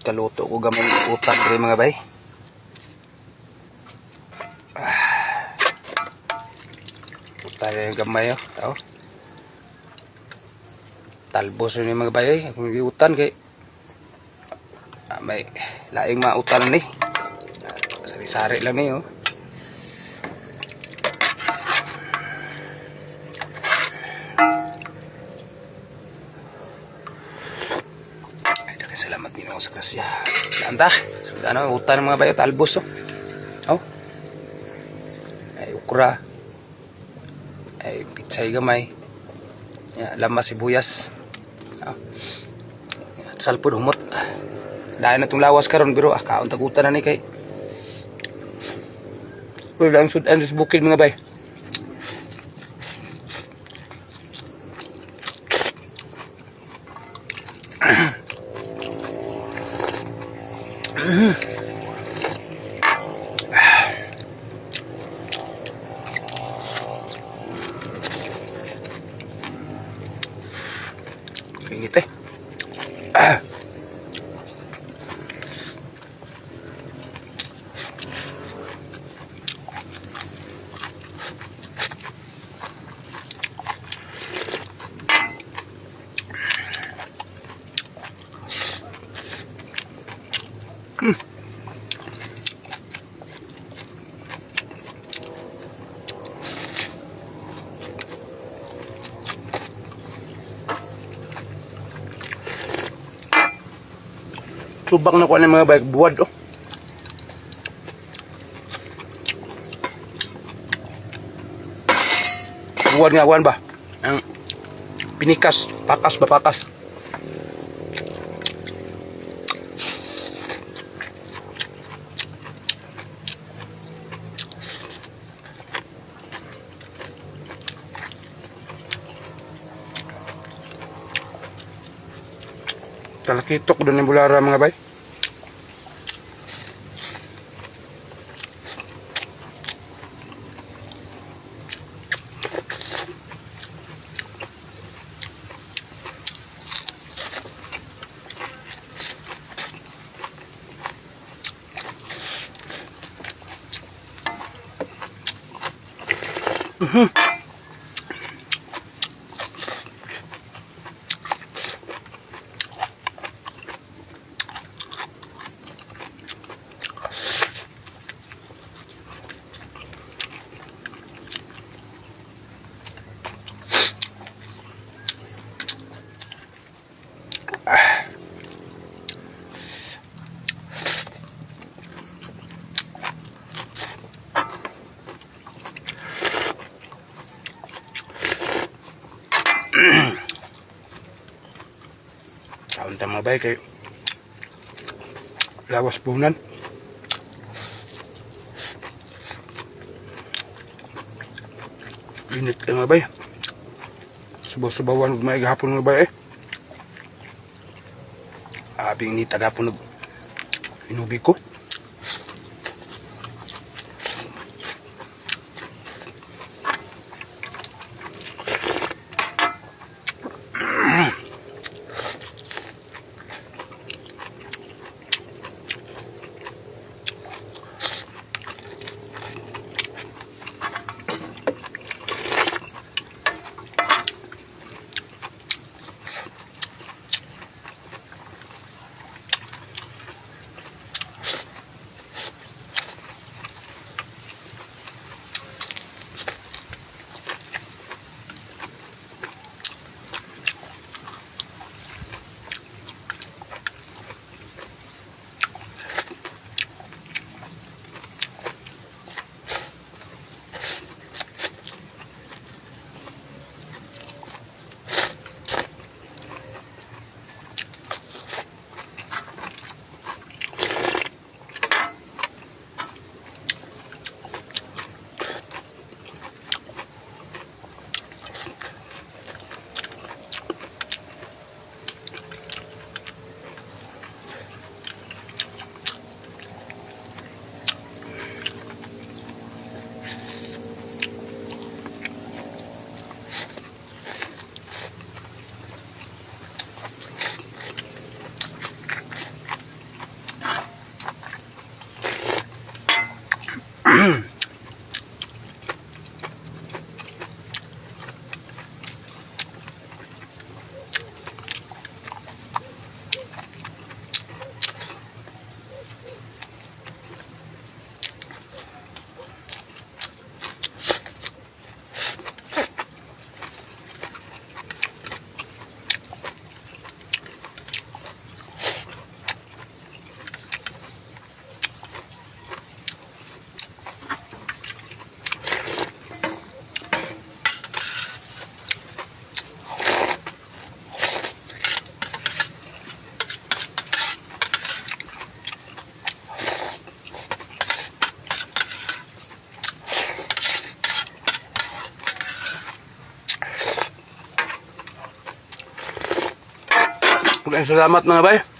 Kaluto ko gamay utan diri, mga bay. Ah. Utan yung gamay oh. Tao. Talbos yun yung mga bay eh. Kung giutan kay may laing mautan ni. Sari-sari lang ni oh. Ay, daghang salamat Ginoo sa grasya. Anta, so ano, utan mga bayo, talbos oh. Oh. Ay, ukra. Ay, pitsay gamay. Ya, lamas sibuyas. Oh. At salpod humot. Lain na itong lawas karon pero kaon tagutan na ni kay. Wala ang sudan sa bukid, mga bay. Init eh. Ah. Tubak na ko ng mga bike buwad oh. Buwad nga kuan ba? Ang pinikas, pakas ba, pakas. Talakitok doon yung bulara, mga bay. Kaon ta, mga bay, kay lawas punan. Init kay, mga bay. Subaw-subawan ug may gahapon, mga bay eh. Abi init gahapon og inubi ko. Maraming salamat, mga bay.